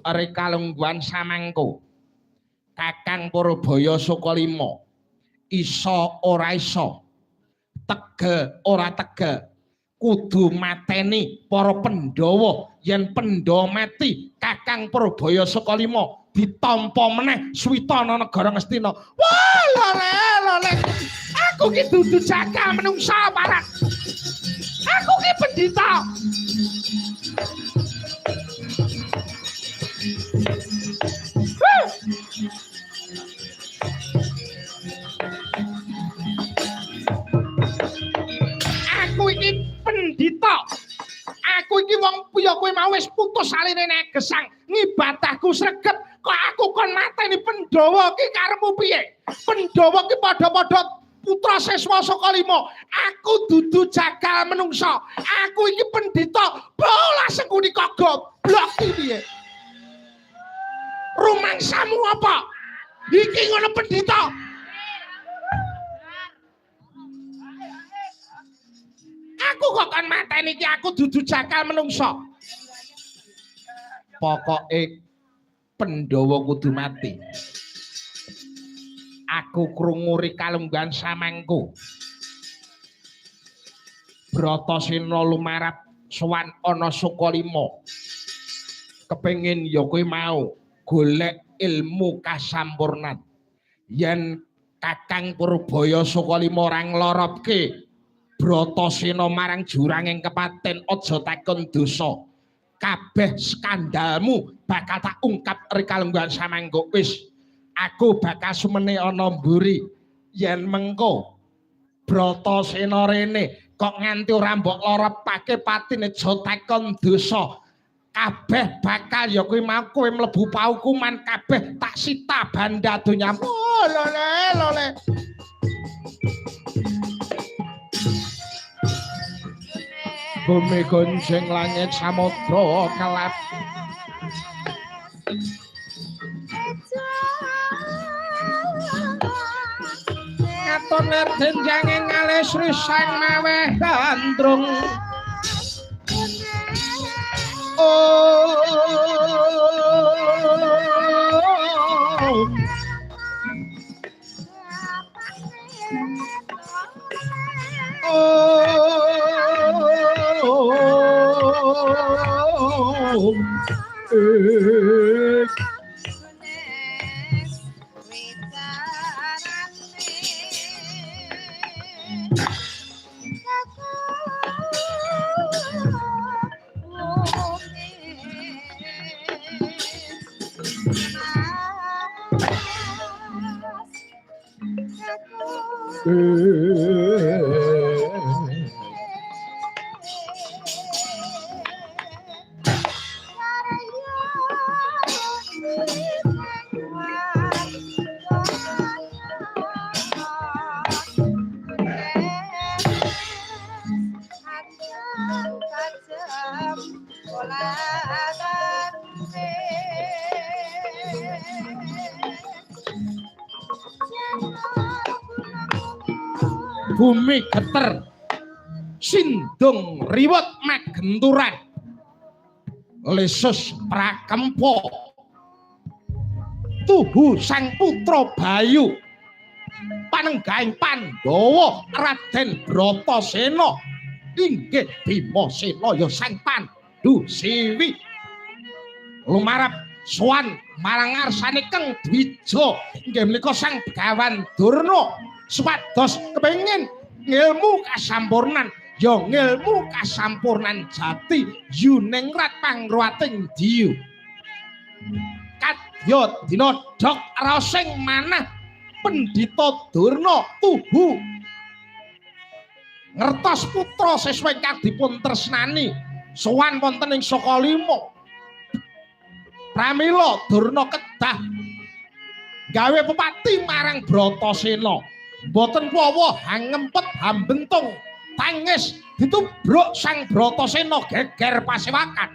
Rekalungguhan samangko. Kakang Purbaya Sukalima iso ora iso, tegel ora tegel, kudu mateni para Pandhawa. Yen Pandhawa mati, Kakang Purbaya Sukalima ditampa meneh switana negara Ngastina. Wah, lole lole. Aku ki dudu jagal menungsa parat. Aku ki pendhita. Huh. Aku iki pendhita. Aku iki wong piye kowe mau wis putus saline nek gesang ngibadahku sregep kok aku kon mateni Pandhawa ki karepmu piye? Pandhawa ki padha-padha putra siswa Sukalima. Aku dudu jagal menungsa. Aku iki pendhita. Bola sengkuni kok goblok ki piye? Rumangsamu apa? Iki ngono pendhita. Aku kok kon mateni iki aku dudu jagal menungsa. Pokoke Pandhawa kudu mati. Aku krungu rikalungguhan samangku. Bratasena lumarap sowan ana Sukalima. Kepengin ya kowe mau golek ilmu kasampurnan. Yen Kakang Purbaya Sukalima ora ngloropke Bratasena marang juranging kepaten, aja takon dosa. Kabeh skandalmu bakal tak ungkap rikalungguhan samangko. Wis, aku bakal sumene ana mburi. Yen mengko Bratasena rene kok nganti ora mbok loropake patine, aja takon dosa. Kabeh bakal ya kuwi mau kowe mlebu paukuman kabeh tak sita banda donyamu. Oh, lole lole. Bumi gonceng langit samudra kelap. Katon lir denjange ngalih Sri Sang maweh gandrung. Oh. Oh. Bumi geter, sindung riwut magenturan, lesus prakempo, tuhu sang putra Bayu, panenggahing Pandhawa Raden Bratasena, inggih Bimasena ya sang Pandu Siwi, lumarap sowan marang ngarsane Keng Dwija, inggih menika sang Begawan Durna. Supados kepengin ngilmu kasampurnan, ya ngilmu kasampurnan jati yuningrat pangruwating diyu. Kadya dina dok raosing manah Pendhita Durna tuhu ngertos putra siswa ingkang dipun tresnani sowan wonten ing Sukalima. Pramila Durna kedah gawe pepati marang Bratasena. Mboten kuwawa hangempet hambentung tangis ditubruk sang Bratasena geger pasewakan.